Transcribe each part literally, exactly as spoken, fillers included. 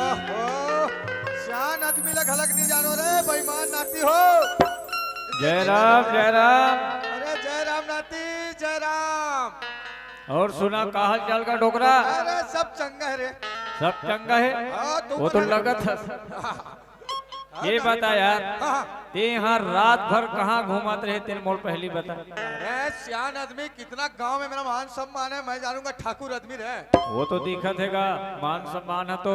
ओहो, सियान आदमी ला घलक नहीं जानो रे, बेईमान नाती हो। जय राम, जय राम। अरे जय राम नाती, जय राम। और सुना, का हाल चाल का डोकरा? अरे सब चंगा है रे। सब चंगा है? हाँ, तू वो तो बता। लगत है। हाँ, ये हाँ, बता यार, हाँ, हाँ। ते यहाँ रात भर कहाँ घूमत रहे, तेन मोल पहली बता। अरे सियान आदमी, कितना गांव में मेरा मान सम्मान है, मैं जानूंगा ठाकुर आदमी रे। वो तो दिखत हैगा, मान सम्मान है तो।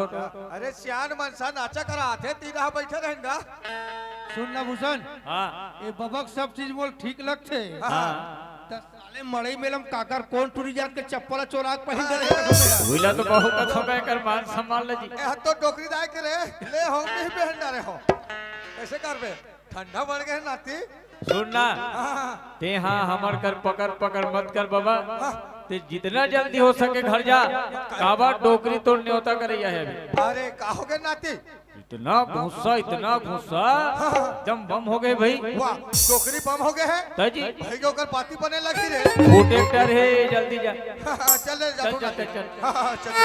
अरे सियान मनसा नाचा करा आथे, तीरा बैठे रहेंगा। सुन ना भूषण, हाँ। ये बबक सब चीज मोल ठीक लगथे। हाँ। त साले मड़ई मेलम काकर कोन टूरी जात के चप्पल चोरा के पहिन डरे? उइला तो बहुत कथों का एकर मान सम्मान ले जी। ए, हत्तो डोकरी दाय के रे, ले हो नहीं पहन डरे हो। कैसे करबे? ठंडा बढ़ गए नाती। सुन ना, हाँ। ते हाँ हमर कर पकड़ पकड़ मत कर बाबा। हाँ। ते जितना जल्दी हो सके घर जा, काबर डोकरी तोर न्योता करैया है अभी। अरे का हो गए नाती? इतना गुस्सा, इतना गुस्सा, हाँ। दम बम हो गए भाई। वाह, डोकरी बम हो गए है। तय जी। भाई के ओकर बाती बने लगी रे। वो ट्रैक्टर है, जल्दी जा। हाँ, हाँ, चल रे, जा चल, तू चल, ना। चल, चल। हाँ, हाँ, चल, चल।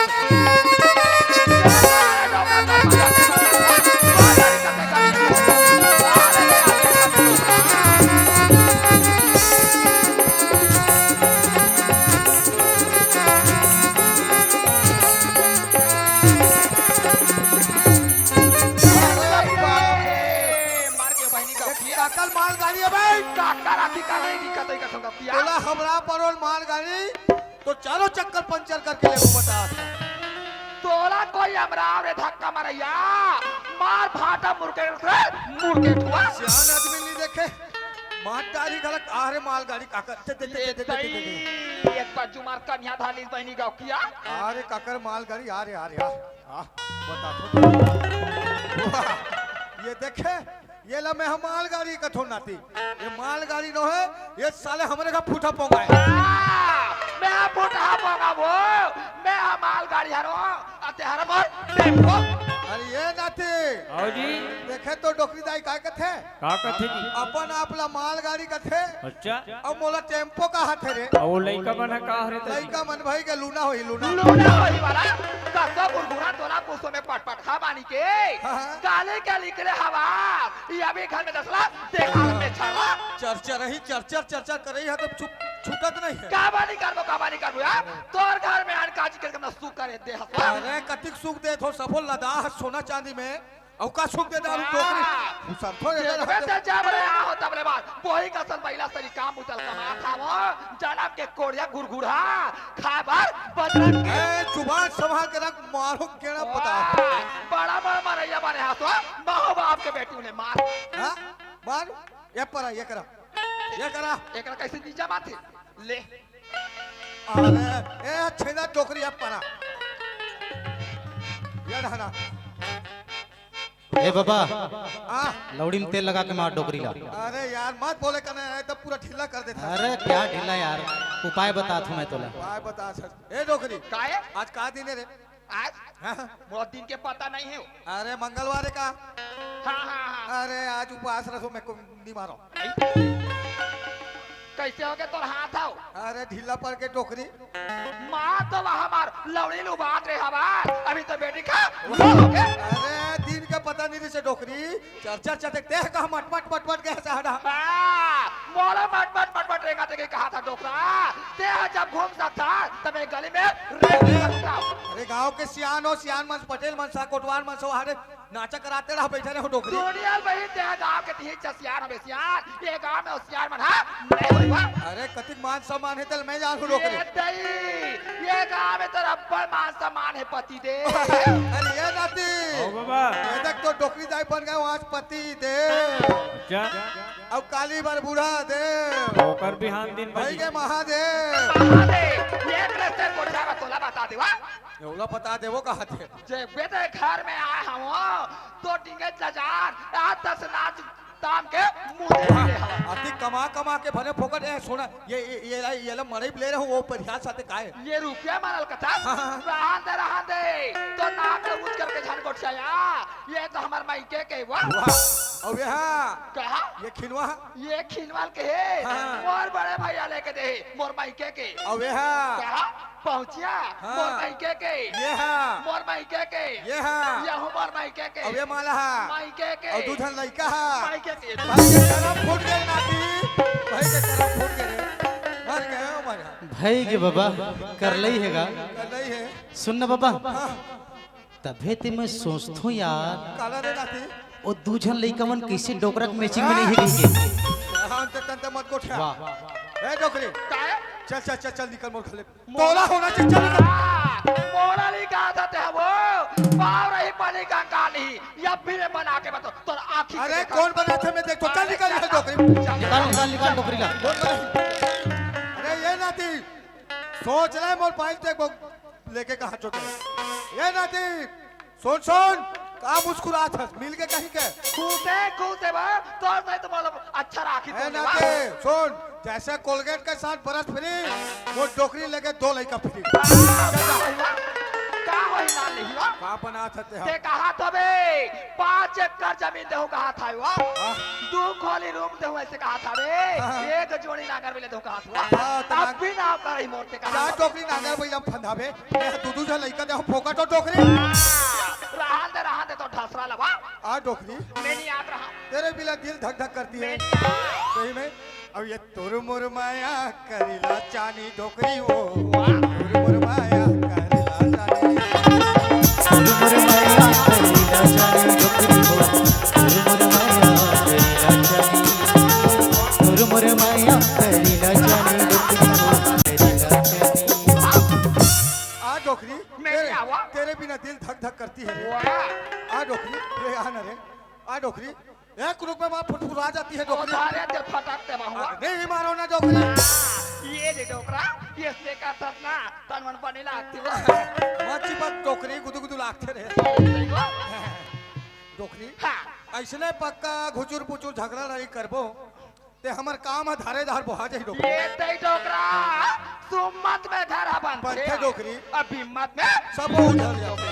अरे बाप रे, मार के बहिनी का एक काकल मालगाड़ी है भाई। काकर आती का नहीं दिखत है, कसम का पिया। तोला हमरा परोल मालगाड़ी, तो चारों चक्कर पंचर करके ले बता। तोला कोई अमराव रे धक्का मारैया, मार फाटा मुर्गे रे, मुर्गे ठुआ। सियान आदमी नहीं देखे, मार डारी गलत, आ रे मालगाड़ी काकर। दे, दे, दे, ये दे, दे, दे, दे, दे। तई, एक बार जुमार कन्या धाली बहिनी गाँव किया। आ रे काकर मालगाड़ी, आ रे, आ रे, आ। आ, बता तो। वाह, ये देखे, ये ला मैं हम मालगाड़ी कथों नाती। ये मालगाड़ी नो है, ये साले हमरे का फूटा पोंगा है। हाँ, मैं फूटा पोंगा वो, मैं हम मालगाड़ी हरो, अते हर मोर टेम्पो। अरे ये नाती। आओ जी। देखे तो डोकरी दाई काय कथे? का कथे जी? अपन आप ला मालगाड़ी कथे। अच्छा। अब मोला टेम्पो का हाथ है रे। अब वो लइका मन ह का हरे त जी? लइका मन भाई के लूना होई, लूना। लूना होई वाला, कत्तो गुरगुरा तोला पूछो में पटपट खा बानी के। हाँ, हाँ। काले के निकले हवा, ये अभी घर में दसला, देखा में छावा। चरचर ही, चरचर, चरचर करे ही, तो चुप, छूटत नहीं है। का बानी करबो, का बानी करबो यार? तोर घर में आन काजी करके ना सुख करे दे हसवा। अरे, कतिक सुख दे थो, सबो लदा ह सोना चांदी में। अउ का सुख दे दारू टोकरी? हाँ। घुसर थोड़े देखबे देर ते जब रे आहो तब रे बात। वही कसन पहिला सरी काम उतल कमा खावो। जनम के कोड़िया गुरगुरा। खाए बर बजरंग के। ए, जुबान संभाल के रख, मारो गेड़ा पता। वाह, बड़ा बड़ा मरैया बने हाथ हो। माँ बाप के बेटी उन्हें मार। हाँ? मार? ये परा, ये करा। ये करा। एकरा कैसे नीचा माथे? ले। अरे, ए, छेदा टोकरी अब परा। ये रहना। ए बाबा, आ? लौड़ी में तेल लगा के मार डोकरी ला। अरे यार, मत बोले कने, नहीं तो पूरा ढीला कर देता। अरे क्या ढीला यार, उपाय बता थू मैं तोला। उपाय बता सर। ए डोकरी, काहे? आज का दिन है रे? आज? हाँ। मोर दिन के पता नहीं है। अरे मंगलवार है का? हाँ, हाँ, हाँ। अरे आज उपवास रखो, मैं को नहीं मारो। कैसे हो गए तोर हाथ आओ? अरे ढीला पड़ के डोकरी। माँ तो वहाँ मार, लौड़ी लुबात रे हमार। अभी तो बेटी खा, लो हो गए। अरे दिन के पता नहीं से डोकरी, चर चर चटक ते कहा मट मट मट मट गए साड़ा। हाँ, मोला मट मट मट मट रेंगा ते कहा था डोकरा। ते जब घूम सकता, तब एक गली में रेंग सकता। अरे गांव के सियान हो, सियान मन, पटेल मन सा, कोटवार मन सा, हरे नाचा कराते रह बैठे रहो डोकरी। दुनिया बहिन ते गांव के तीन चार सियान हवे सियान, ये गांव में होशियार मन हा नहीं होई बा। अरे कतिक मान सम्मान है तल मैं जानू डोकरी। ये दई, ये गांव में तो अब्बड़ मान सम्मान है पति दे। अरे ये नाती। ओ बाबा। ये देख तो डोकरी दाई बन गए आज पति दे। अच्छा। अब काली बार बूढ़ा दे। ओकर बिहान दिन भाई बजी। के महादेव। महादेव, ये कलस्तर कोठा का तोला बता देवा। एवला बता देवो कहा थे। जे बेटे घर में आए हम, तो डिंगे लजार, आ दस नाच ताम के मुंह दे दिए हवा। अति कमा कमा के भले फोकट ए, सुना, ये, ये, ये, ये ला मरई ले रहे हो, वो परिहार साथे काहे? ये रुपया मारल कथा? हाँ, हाँ। रहन दे, रहन दे। तो नाक तो ऊंच करके झन गोठिया, ये तो हमार माई के के वा। वाह। अउ ये हा? कहा? ये खिनवा? ये खिनवा ल के हे? हाँ। मोर बड़े भैया लेके दे हे, मोर मायके के। अउ ये हा? कहा? पहुँचिया? हाँ। मोर मायके के। ये हा? मोर मायके के। ये हा? यहू मोर मायके के। अउ ये माला हा? मायके के। अउ दू झन लइका हा? मायके के। भाई के करम फूट गे नाती, भाई के करम फूट गे रे। मर गए, मर गए। भाई के बाबा, कर लई हे गा। कर लई हे। सुन ना बाबा। हाँ। तभे ते मैं सोचथों यार, काला रे नाती? ओ दू झन लइका मन कइसे डोकरा के matching में नइ हे कहिके। हाँ, अंत तंत मत गोठिया। वाह। ए डोकरी, काय? चल, चल, चल, चल, निकल मोर घर ले। मोला होना चाहिए, चल निकल। मोला नइ कहा था ते वो, पाव रही पानी का काली, या फिर बना के बता, तोर आँखी से अरे देखा। कौन बना था मैं देख तो, चल निकल, निकल डोकरी। चल, निकाल, निकाल, निकाल डोकरी ला। कौन बना? अरे ये नाती, सोच रहे मोर पाइल ते वो लेके कहाँ चोटे? ये नाती, सुन, सुन, का मुस्कुरात हस? मिल के कहीं के? खुश हे, खुश हे बा, तोर से तो मतलब अच्छा राखी ए तो नाती, सुन, जैसे Colgate के साथ brush free, वो डोकरी लेके दो लइका free। का होई ना? का होई ना नहीं हो? का बनात हते हम? ते कहा तो बे, पाँच एकड़ जमीन देहूँ कहा था वो। हाँ। दू खोली room देहूँ ऐसे कहा था बे। हाँ। एक जोड़ी नांगर मिले देहूँ कहा था। हाँ, तो अब नांग- भी नाव कर रही मोर ते कहा जा था। डोकरी नांगर भैया फंदाबे। मैं दू दू झन लइका दे, फोकट हो डोकरी। रहन दे, रहन दे, तो ढसरा लबा। आ डोकरी। मैं नहीं आप रहा। तेरे बिना दिल धक धक करती है। मैं नहीं आप। सही में? अब ये तोर मोर माया करेला चानी डोकरी वो। वाह। तोर मोर माया करेला चानी। तोर मोर माया करेला चानी डोकरी वो। तोर मोर माया करेला चानी। तोर मोर माया करेला चानी डोकरी वो। करेला चानी। आ डोकरी, मैं तेरे, नहीं आवा। तेरे बिना दिल धक धक करती है रे। वाह। आ डोकरी, रे आ ना रे। आ डोकरी, एक रुक में माँ फुटफुटा जाती है डोकरी। अरे ते फटक ते माँ हुआ। नहीं मारो ना डोकरी। ये जे डोकरा, ये से का थस ना, तन मन बने लागती हुआ। मच्छी मत डोकरी, गुदु गुदु लागते रहे। सही बात। डोकरी, हाँ। ऐसने पक्का घुचुर पुचुर झगड़ा लड़ाई करबो। ते हमर काम ह धारे धार बोहा जाही डोकरी। ये तई डोकरा, सुम्मत में घर ह बनथे। बनथे डोकरी। अब हिम्मत में सब उधर जाथे।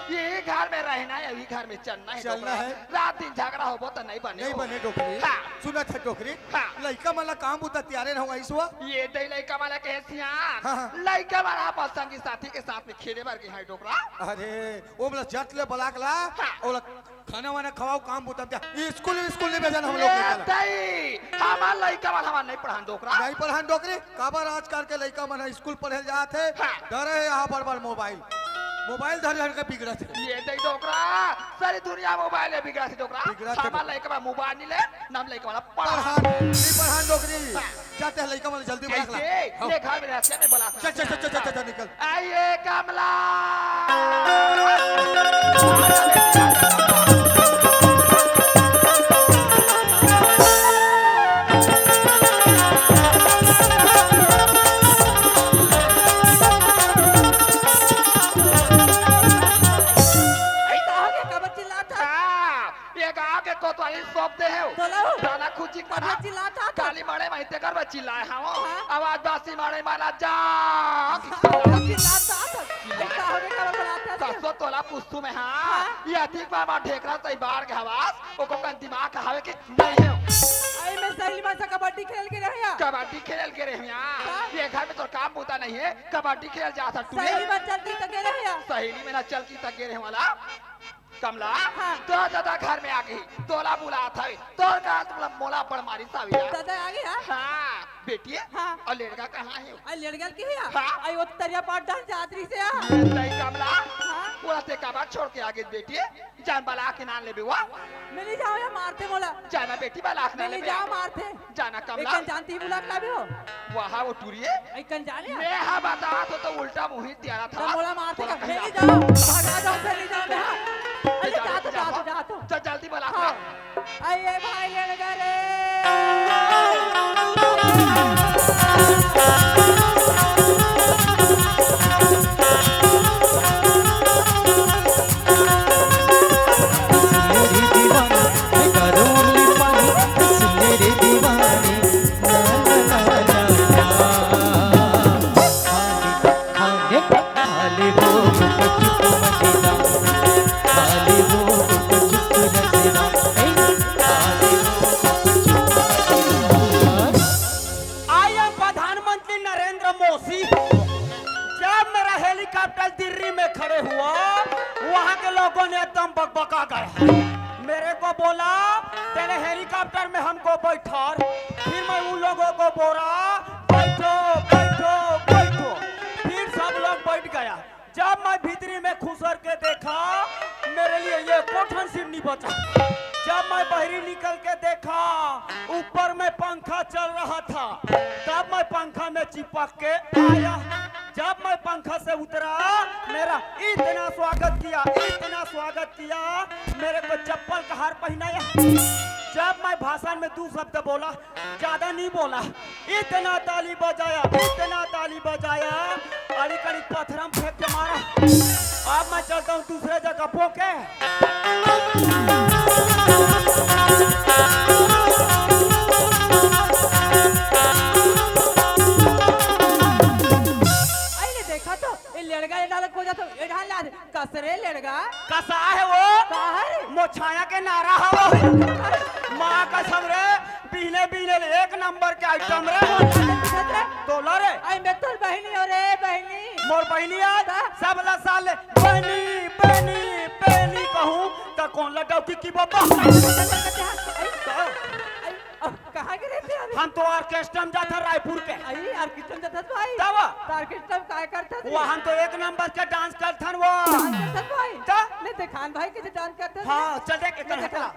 यही घर में रहना है, यही घर में चलना है चलना डोकरा। है। रात दिन झगड़ा होबो त नहीं बने नहीं हो। बने डोकरी। हाँ। सुनत है डोकरी। हाँ। लइका मन ला काम बुता तियारे रहूं आइस हुआ। ये तई लइका मन ला कहे सियान। हाँ, हाँ। लइका मन आपस संगी साथी के साथ में खेले बर गे है डोकरा। अरे, ओमला जट ले बलाक ला, हाँ। ओला खाना वाना खवाओ, काम बुता जा। स्कूल, स्कूल नहीं भेजन हम लोग ए निकल। तई, हमार लइका मन हमार नहीं पढ़ान डोकरा। नहीं पढ़ान डोकरी, काबर आजकल के लइका मन स्कूल पढ़े जात हे, हाँ। डरे हे यहाँ बड़ बड़ मोबाइल। मोबाइल धर धर के बिगड़त हे। ये तई डोकरा, सारी दुनिया मोबाइल में बिगड़त हे डोकरा। बिगड़त हे। हमार लइका मन मोबाइल नहीं ले, नाम लइका मन पढ़ान। पढ़ान, नहीं पढ़ान डोकरी। हाँ। जाते हैं लइका मन जल्दी बलाक ला। कैसे? हाँ। ले घर में रहते हैं, मैं बलाक ला। चल, चल, चल, चल, चल, चल, निकल। आइए कमला। ऐसा हो गया, काबर चिल्लात हस? हाँ, ये गाँव के कोतवाली सौंप दे हे। तोला हो? दाना खुची के काबर पठा। चिल्लात हस? काली माड़े माही तेकर बर चिल्लाए हवं। हाँ। आवाज बासी माड़े माला जा। काबर चिल्लात हस? चिल्ला। ऐसा हो गया, काबर चिल्लात हस? ससो तोला पुस्तू में हाँ। हाँ। ये अधिक बार मार ढेकरा सही बाढ़ के आवाज, ओको कन दिमाग हवे के नहीं हे। आई मैं सहेली मन से कबड्डी खेल के रहे हंव। कबड्डी खेल के रहे हंव। हाँ। ये घर में तो काम बुता नहीं हे, कबड्डी खेल जात हस टूरी। सहेली मन चलती त गे रहे हंव। सहेली मन चलती त गे रहे हंव वाला। कमला, हाँ। तोर दादा घर में आ गे, तोला बुलात हवे, तोर का तुमला मोला बड़ मारी साविया। दादा आ गे, हाँ? हाँ, बेटी, हाँ। अउ लेड़गा कहाँ हे? अउ लेड़गा के हे? हाँ। अउ वो तरिया पार डाहन जात रहिसे, हाँ। ये तई कमला, हाँ। ओला ते काबर छोड़ के आ गे बेटी? जान बलाक के नान लेबे वा। मैं नहीं जावं, या मारथे मोला। जाना बेटी बलाक के नान लेबे। मैं नहीं जावं, मारथे। जाना कमला। एक कन जानती बुलाक लाबे हो। वाह, वो टूरी हे। एक कन जाने? मैं हा बतात हों त उल्टा मुही तियारा था। तो मोला मारथे का? मैं नहीं जावं, भगा जावं, फिर नहीं जावं मैं, हाँ। अरे जा तो, जा तो, जा तो। चल जल्दी बलाक ला। हाँ। अरे भाई लेड़गा रे। बकबका गया। मेरे को बोला, "तेरे हेलीकॉप्टर में हमको बैठा।" फिर मैं उन लोगों को बोला, "बैठो, बैठो, बैठो।" फिर सब लोग बैठ गया। जब मैं भीतरी में खुसर के देखा, मेरे लिए ये कोठन सिम नहीं बचा। जब मैं बहरी निकल के देखा, ऊपर में पंखा चल रहा था, तब मैं पंखा में चिपक के आया। जब मैं पंखा से उतरा, मेरा इतना स्वागत किया, इतना स्वागत किया, मेरे को चप्पल का हार पहनाया। जब मैं भाषण में दो शब्द बोला, ज्यादा नहीं बोला, इतना ताली बजाया, इतना ताली बजाया, अड़ी कड़ी पत्थरम फेंक के मारा। अब मैं चलता हूँ दूसरे जगह पोके। अरे देखा तो, ये लड़का ये डालक हो जाता, ये ढाल ला दे। कस रे लेड़गा। कसा हे वो? का हे? मोछाया के नारा हे वो। माँ कसम रे, बिहने बिहने ले एक नंबर के आइटम रे। तोला रे। आई मैं तोर बहिनी हो रे, बहिनी। मोर बहिनी आज का? सब ला साले बहिनी, बहिनी, बहिनी कहूँ, त कोन ला डौकी की बब्बा? आई, आई, आई, अब कहाँ के रहते हैं? हम तो ऑर्केस्ट्रा में जाथन रायपुर के। आई, ऑर्केस्ट्रा में जाथस भाई? तब? तो ऑर्केस्ट्रा में काय करथस? वो हम तो एक नंबर के डांस करथन वो। डांस करथस भाई? त? ले देखान भाई, कैसे डांस करथस? हाँ, चल देख, एक ले घंटा। देखा।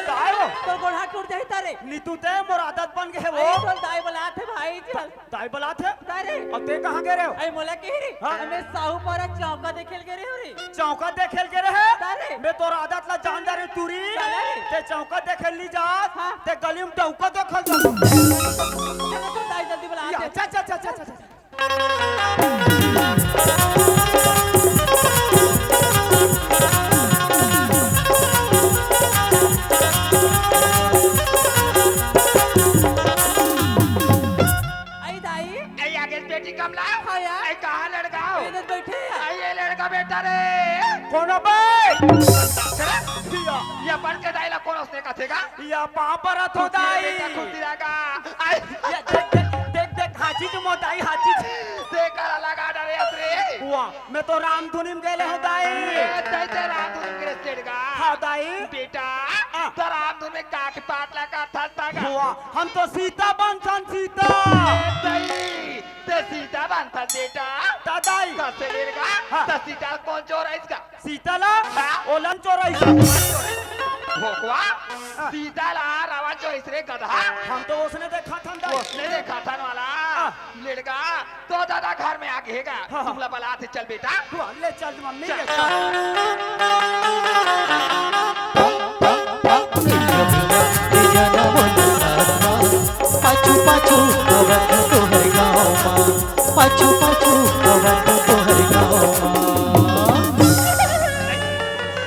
काय वो? तोर गोड़ हाथ टूट जाही तारे। नीतू ते मोर आदत बन गए वो। अरे, तोर दाई बलात हे भाई, चल। दाई बलात हे? अरे। अब ते कहाँ गे रहे हो? अरे मोला कही रे, हाँ? हमें साहू पारा चौका देखे ल गे रहे हो रे। चौका देखे ल गे रहे? अरे। मैं तोर आदत ला जान जा रही तू री। अरे। ते चौका देखे ल नहीं जात, हाँ। ते गली में डौका देखे ल जात। चलो तो दाई जल्दी बला या, दे। चल, चल, चल, चल, चल, चल। आई दाई। आई आगे बेटी कमला। हाँ यार। आई कहाँ लड़का हो? इधर बैठे हैं। आई ये लड़का बेटा रे। कौन बे? या। ये अपन के दाई ला कौन उसने कथे का? या पाँव परत हो दाई। बेटा खुशी रहेगा। आई। या देख, देख, देख, देख, हाथी जो मोटाई, हाथी। देख कर लगा डरे रे। वाह, मैं तो रामधुनी में गेले हो दाई। ये तै ते रामधुनी में गेले लड़का। हाँ दाई। बेटा, हाँ। तो रामधुनी में काट पाट लगा था, था का? वाह, हम तो सीता बनथन, सीता। ए, तई, ते सीता बनथन बेटा। दादाई। कसे लेगा? हाँ। तो सीता कौन चोर है इसका? सीता ला? हाँ। ओलन चोर है इसका। भोकवा, हाँ। सीता ला रावण चोर इसरे गधा। हम तो उसने देखा था दाई। उसने देखा था वाला। हाँ। लेड़गा, तो दादा घर में आ गए गा। हाँ, हाँ। तुमला बलात हे, चल बेटा। हाँ, ले चल मम्मी, ले चल। चल। पाछू पाछू आवत तोहर गाँव मा, पाछू पाछू आवत तोहर गाँव मा।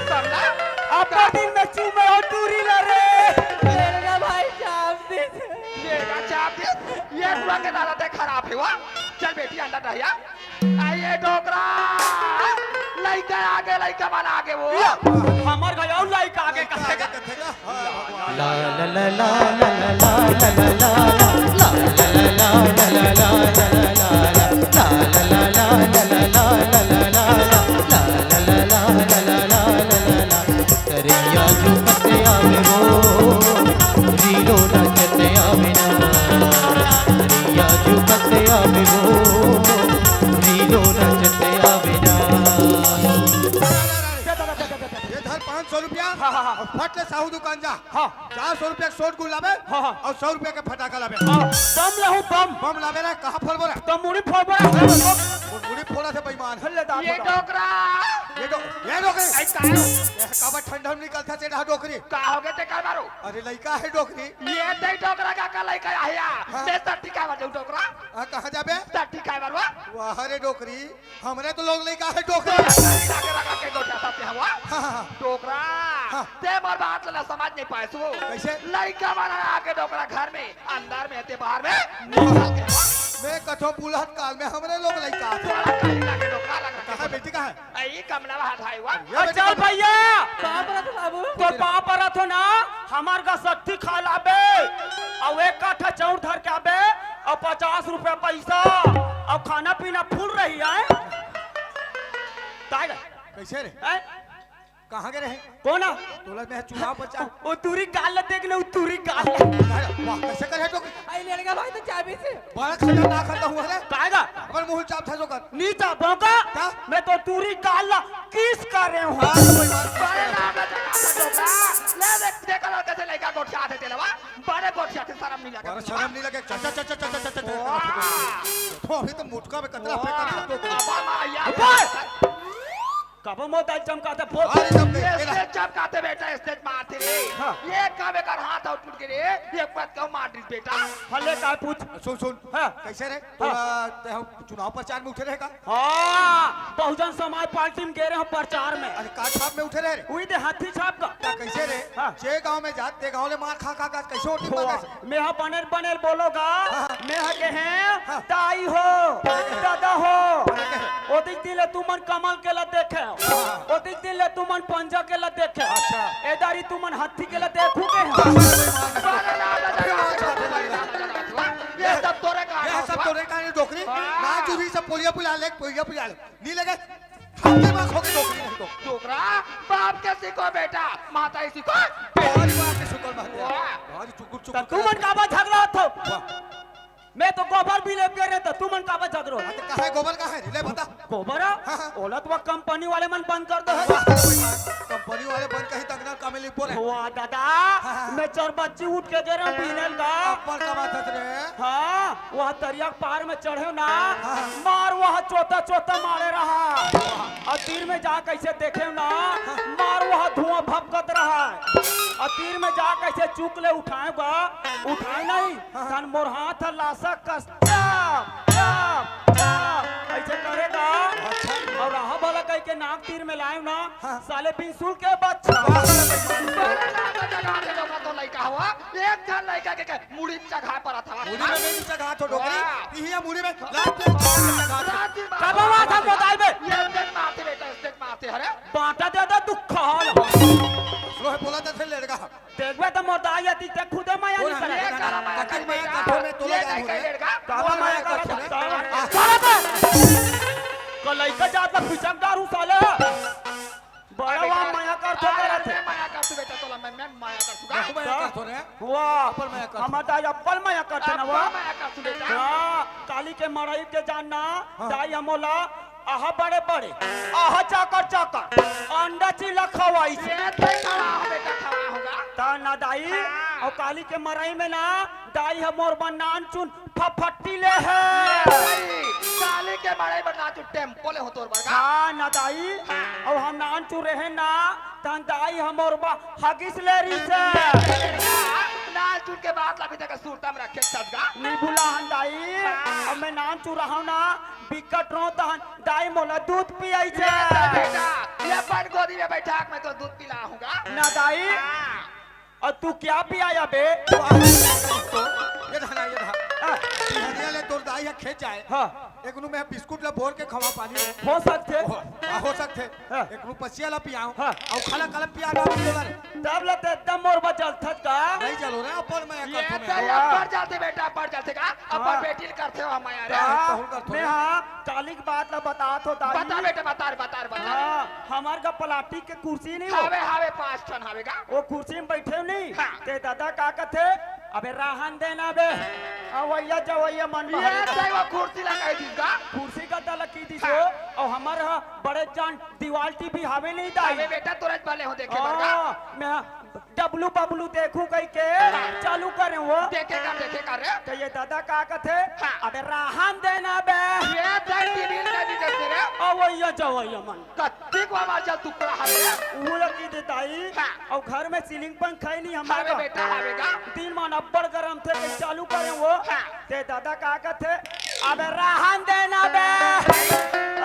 कमला, अब दिन में चूमे हो टूरी ला रे। लेड़गा भाई चाप दे। लेड़गा चाप दे। ये बुआ के दादा ते खराब हे वा। चल बेटी, अंडा दहिया। आ ये डोकरा, लइका आगे, लइका मन आगे वो। या, हमर घर अउ लइका आगे कथे का? कथे का? हाँ, भगवान। करिया जो कते आवे वो, रीलो नाचते आवे ना। करिया जो कते आवे वो, रीलो नाचते आवे ना। ये धर पाँच सौ रुपया हाँ, हाँ, हाँ। अउ फट ले साहू दुकान जा। हाँ। चार सौ रुपया के शॉट गुल लाबे हाँ, हाँ। अउ सौ रुपया के फटाका लाबे। हाँ, बम लाहू, बम। बम लाबे ना, कहाँ फोड़बो रे? तो मुड़ी फोड़बो रे। वो मुड़ी फोड़ा थे बेईमान। हल्ले दांत ये फोड़ा। डोकरा। ये डो-, ये डोकरी। आई का हो? ये काबर ठंडा में निकलता से डहा डोकरी। का हो गया ते कर मारो? अरे लइका हे डोकरी। ये ते डोकरा का, का लइका आया? हाँ। मैं सट्टी का मार जाऊँ डोकरा? हाँ, कहाँ जाबे? सट्टी का मारवा? वाह रे डोकरी, हमरे तो लोग लइका हे डोकरी। लगा, लगा, लगा के गोठा साथे हवा। हाँ, हाँ, हाँ। डोकरा, हाँ। ते मोर बात ला समझ नहीं पाए सो। कैसे? लइका मन आके डोकरा घर में, अंदर में ते बाहर में निकल के। मैं कथो बुलत काल में हमरे लोग लइका आथे। कहाँ बेटी, कहाँ है? अई कमला हाथ आए हुआ। ये बेटी चल कहाँ? भैया, पाँव परत हो बाबू। तो पाँव परत हो ना, हमार गा शक्ति खा लाबे, अउ एक काठा चाउर धर के आबे, अउ पचास रुपया पैसा, अउ खाना पीना फुल रही है। ताय गा? कैसे रे? हैं? कहाँ गे रहे? कोन? तोला मैं चुनाव प्रचार। ओ तुरी काल ला देख ले, ओ तुरी काल ला। अरे, वाह, कैसे करे तो? आई लड़का भाई तो चाबी से। बड़ा खतरनाक खतरा हुआ रे। कायगा? अपन मुंह चाप था जो कर। नी चाप का? क्या? मैं तो तुरी काल ला किस कर रहे हूँ। हाँ, तो कोई बात नहीं। बड़े नाम ला जगा था जो का। ले देख, देख लो कैसे लड़का गोठिया थे तेलवा। बड़े गोठिया थे, शर्म नहीं लगे। बड़ा शर्म नहीं लगे। चा, चा, चा। वाह। तो अभी तो मुटका में कतरा फेंका था तो। बाबा माँ, यार। ऊपर। कब मोर दाई चमकाथे, बोल। अरे, जब ये देखे ना। Stage चमकाथे बेटा, stage मारथे रे। हाँ। ये कब एकर हाथ आउट टूट गे रे, एक बात कहूँ, मार दिस बेटा। हले का पूछ। सुन, सुन। हाँ। कैसे रे? हाँ। तोला, ते हम चुनाव प्रचार में उठे रहे का? हाँ, बहुजन समाज पार्टी में गे रहे हम प्रचार में। अरे, का छाप में उठे रहे रे? उही दे हाथी छाप का। का कैसे रे? हाँ। जे गांव में जात, ते गांव ले मार खा खा के कैसे वोटिंग मांगे? मेहा बनेर बनेर बोलो गा। हाँ। मेहा कहे, हाँ। दाई हो, हाँ। ददा हो। हाँ। ओतिक दिन ले तुमन कमल के ला देखे हो। हाँ। ओतिक दिन ले तुमन पंजा के ला देखे हो। अच्छा। ए दारी तुमन हाथी के ला देखू के हो। हाँ, हाँ, हाँ, हाँ। ये सब तोरे का ये सब तोरे का, ये डोकरी। हाँ। ना चूरी सब पोलिया पुला ले, पोलिया पुला ले। नी लगे। हाथे मा खो के डोकरी नहीं तो। डोकरा, बाप के सिखो बेटा, माता ही सिखो। और बाप के सिखो माता। वाह। और चुकुर चुकुर तब तुमन काबर झगड़ा होत हो? वाह। मैं तो गोबर भी लेके गए रहे, तो तुमन काबर झगड़ा होत हो? हाँ, तो कहाँ है गोबर, कहाँ है? ले बता। गोबर? हाँ, हाँ। ओला तो वो कंपनी वाले मन बंद कर दे है। वाह, वाह, वाह। कंपनी वाले बंद कहीं तक ना कमे लिखो रे। वाह दादा, हाँ, हाँ। मैं चार बच्ची उठ के गे रहे हूँ बीनल का। अब्बड़ का बात है रे। हाँ। वह तरिया के पार में चढ़े ना, हाँ। मार वह चोता चोता मारे रहा। अउ तीर में जा कैसे देखे ना, मार वह धुआं भपकत रहा। अउ तीर में जा कैसे चुक ले उठाए बा, उठाए नहीं, हाँ। तहन मोर हाथ ह लासा कस चाप, चाप, चाप, ऐसे करे गा। अच्छा। अउ रहा भला कह के नाक तीर में लाए ना, हाँ। साले बिसुल के बच्चा। वाह, वाह, वाह। बड़े नाम का जगह के लोग तो लइका हवा, एक झन लइका के, के मुड़ी चघा परत हवा। मुड़ी में नहीं चघा तो डोकरी, वाह। इहिया मुड़ी में लात ले चघा तो। रात दिन बात कब हुआ था कोदाई में? ये देख मारते बेटा, इस देख मारते, अरे। बांटा दे दे दुख हाल। लो है बोला था लड़का। देखबे त मोर दाई अति ते खुदे मया नहीं करे। ये करा मया कटिंग मया करबे? कठोर में तोला ये जान नहीं हो रे। करे लड़का। काला मया करत हो। आ, साला बे। कल लइका जात ला फिसक डारू साले। बड़ा बेटा, वाह मया करत हो अरे, करत। मैं मया करत हूँ बेटा, तोला मैं, मैं मया करत हूँ। मैं मया करत हूँ रे। वाह। अब्बड़ मया करत हूँ। हमर दाई अब्बड़ मया करत ना अब्बड़ वाह। मया करत हूँ बेटा। हाँ, काली के मड़ई के जान ना, हाँ। दाई हमोला आहा बड़े बड़े, आहा चाकर चाकर, अंडा चिल्ला खवाई से। ये तो खवा हो बेटा, खवा होगा। ता ना दाई, हाँ। अउ काली के मड़ई में ना, दाई हमोर बर नान चुन फफट्टी ले हे। ये सही। काली के मड़ई बर नान चुन टेम्पो ले हो तोर बर का? हाँ ना दाई, हाँ। अउ हम नान चुन रहे ना, तहन दाई हमोर बर हगिस ले रही से। नान चुन के बात ला अभी तक सुरता में रखे छस गा। नी बुला हन दाई, हाँ। अब मैं नान चुन रहा हूँ ना, बिकट रो तहन दाई मोला दूध पियाई ये से। तो बेटा, ये अपन गोदी में बैठा के मैं तो दूध पिला हूँगा। ना दाई, हाँ। अउ तू क्या पियाया बे? तो ये धना, ये धना। हाँ। बिहनिया ले तोर दाई ह खेत जाए। हाँ। एक नु मैं बिस्कुट ला बोर के खवा पानी। हो सकथे। हो, हाँ, हो सकथे। हाँ। एक नु पसिया ला पियाऊं। हाँ। अउ खाला कलम पिया ना पियो रे। तब ले ते एकदम मोर बा जलथस का? नहीं जलो रे, अपन मैं ये करथो तो मैं। ये वाह। पड़ जाते बेटा, पड़ जाते का? अपन हाँ। बेटी ल करथे हो हम यार। हाँ, हाँ, तहुल करथो मैं रे। हाँ, काली के बात ला बतात हो दाई। बता बेटा, बता रे, बता रे, बता रे। हाँ, हमार का प्लास्टिक के कुर्सी नहीं हो। हावे, हावे, पाँच ठन हावे का? वो कुर्सी में बैठे हो नहीं? हाँ। ते दादा का कथे? अबे राहन देना बे। अवैया जवैया मन ये बहरे। तै वो कुर्सी ला कह दीस का? कुर्सी का दला की दीस हाँ। हो, अउ हमार हा बड़े जान दीवाल टीवी हावे नहीं दाई। अबे बेटा, तुरंत वाले हो देखे बर का? हाँ, मैं डब्लू बबलू देखू कह के हाँ। चालू करे हो। देखे कर, देखे कर रे। तो ये दादा का कथे? हाँ। अबे राहन देना बे। ये तै टीवी ला कह दीस रे। अवैया जवैया मन। कत्ती को हमार जल टुकड़ा हवे। वो लगी दे दाई। हाँ। अउ घर में सीलिंग पंखा ही नहीं हमार हावे का। बेटा, हावे का। दिन मन अब्बड़ गरम थे, के चालू करे वो। हाँ। ते दादा का कथे? अबे राहन देना बे।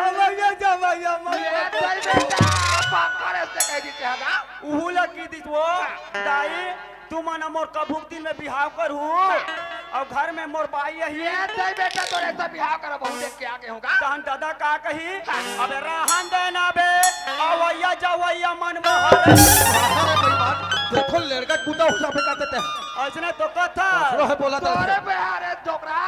अवैया जवैया मन। ये तोर बेटा, पंखा रे से कह दीस हगा। उहू लगी दीस वो। हाँ। दाई, तुमन मोर कभू दिन में बिहाव करहू। हाँ। अउ घर में मोर बाई अही। ये दे बेटा, तोरे से बिहाव करब, बहू देख के आगे होगा। तहन दादा का कही? हाँ। अबे रहन दे ना बे, अवैया जवैया मन मोहर। अरे भाई बात, देखो लड़का कूदा हो जाबे कहते ते। अइसने तो कथा। असरो है बोला था तोरे उसने। बे, अरे डोकरा,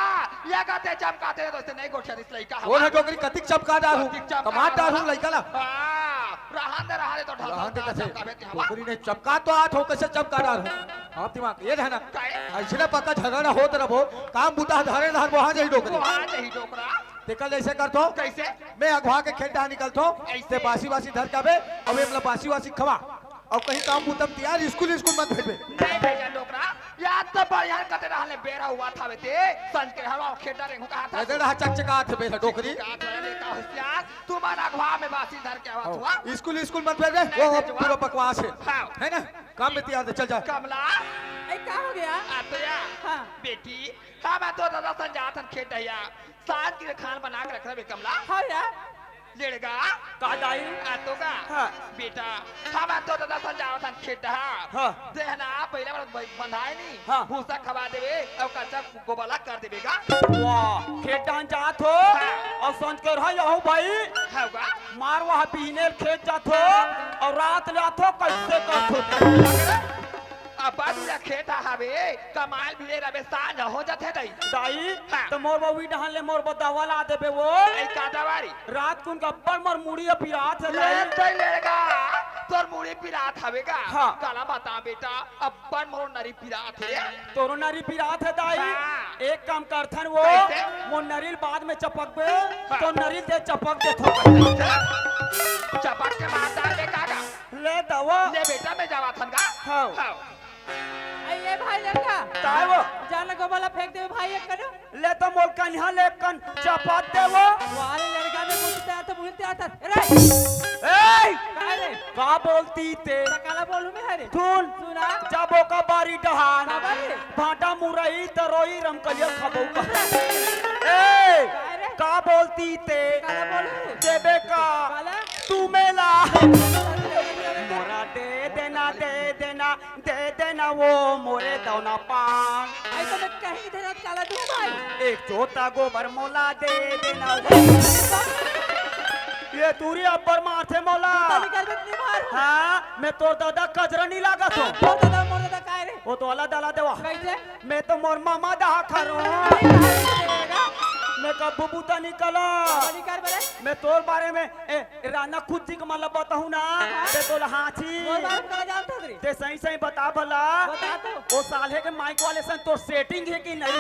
ये कहते चमकाते तो इससे नहीं गोठिया दिस लइका वो हवा। है डोकरी कतिक चमका डारू, कतिक चमका कमाल डारू डारू। लइका ला। हाँ, रहन दे, रहन दे तो ढलका रहन दे का कैसे? चमकाबे ते हवा। डोकरी ने चमका तो आत हो, कैसे चमका डारू? आप दिमाग ये रहना। काहे? अइसने पक्का झगड़ा होत रहो, काम बुता धरे रहन, वहाँ जाई डोकरी। वहाँ जाई डोकरा। तेकर जैसे करथो। कैसे? मैं अगवा के खेत डहा निकलथो, ऐसे? ते बासी वासी धर के आबे, अउ एमला बासी वासी खवा, अउ कहीं काम बुता म तियार स्कूल, स्कूल मत भेजबे। नहीं भेजा डोकरा, याद तो बढ़िया कते रहले, बेरा हुआ था बे ते, संझ के हवा खेत डहा रेंगू कहा था। अरे रहा चकचकात हे बेरा डोकरी। का तो रहले का होशियार, तुम्हारा अगवा में बासी धर के आवा हाँ, हुआ। स्कूल, स्कूल मत भेजबे, नहीं वो भेजवा। पूरा बकवास है। हाँ। है ना? काम में तियार दे, चल जा। कमला। ए, का हो गया? आ तो या। हाँ। बेटी, हम तो दादा सन जात हन खेत डहिया। सांझ के खान बना के रख रहे कमला। हाँ यार। लेड़गा। का दाई? आ तो का? हाँ। बेटा, हम तो दादा सन जात हन खेत डहा। हाँ। देहना पहले बार बंधाए नहीं। हाँ। भूसा खवा देबे अउ कच्चा गोबला कर देबे गा। वाह, खेत डहन जात हो। हाँ। अउ संझ के रहा यहू भाई। हाँ गा। मार वहाँ बिहने खेत जात हो अउ रात ले आत हो, कैसे करत हो? अब्बा दूरा खेत हवे, कमाल भी रबे, सांझ हो जाथे दाई। दाई, हाँ। तो मोर बउई डहन ले मोर बदवा ला देबे वो। ए का दवारी? रात कुन का अब्बड़ मोर मुड़ी पिरात हे ले दाई। चल लेगा, तोर मुड़ी पिरात हवे गा। हाँ। काला बता बेटा, अब्बड़ मोर नरी पिरात हे। तोरो नरी पिरात हे दाई। हाँ। एक काम करथन वो, कैसे? मोर नरी ल बाद में चपकबे, हाँ। तो नरी ल दे चपक देथो। चपक के मार डाल दे काका। ले दवा। ले बेटा, मैं जावा थन गा। हाँ। हाँ। अई ए भाई लड़का। काय वो? जाना गोबला फेंक देबे भाई एक कन। ले तो मोर कनिहा ले कन चपक देवो। वाले लड़का में मुझे तैयार था, मुझे तैयार था। ए रे! ए! काय रे? का बोलती ते? त काला बोलूं मैं हरे? सुन। सुना। जाबो का बारी डहान। का बारी? भांटा मुरई तरोई रमकलिया खाबो का। ए! काय रे? का बोलती ते? काला बोलूं? देबे का? काला? तू मेला। मोला दे देना, दे देना, दे देना वो मोरे दौना पान। ऐसा मैं कहीं धरत काला दूं भाई। एक जोता गोबर मोला दे देना वो। ये दूरी अब्बड़ मारथे मोला। तनी कर बे, नहीं मार। हाँ, मैं तोर दादा कजरा नहीं लागत हो। तोर दादा, मोर दादा काय रे? वो तो अलग डाला देवा। कैसे? मैं तो मोर मामा दहा खरो। नहीं भाई, नहीं रहेगा। मैं कब्बू बूता निकला। नहीं कर बे। मैं तोर बारे में, ए, राना खुद जी के मतलब बताऊं ना, हाँ। ते तोला हाँची। मोर बारे में का जानत हस रे? ते सही सही बता भला। बता तो। वो साले के माइक वाले सन तोर सेटिंग हे कि नहीं?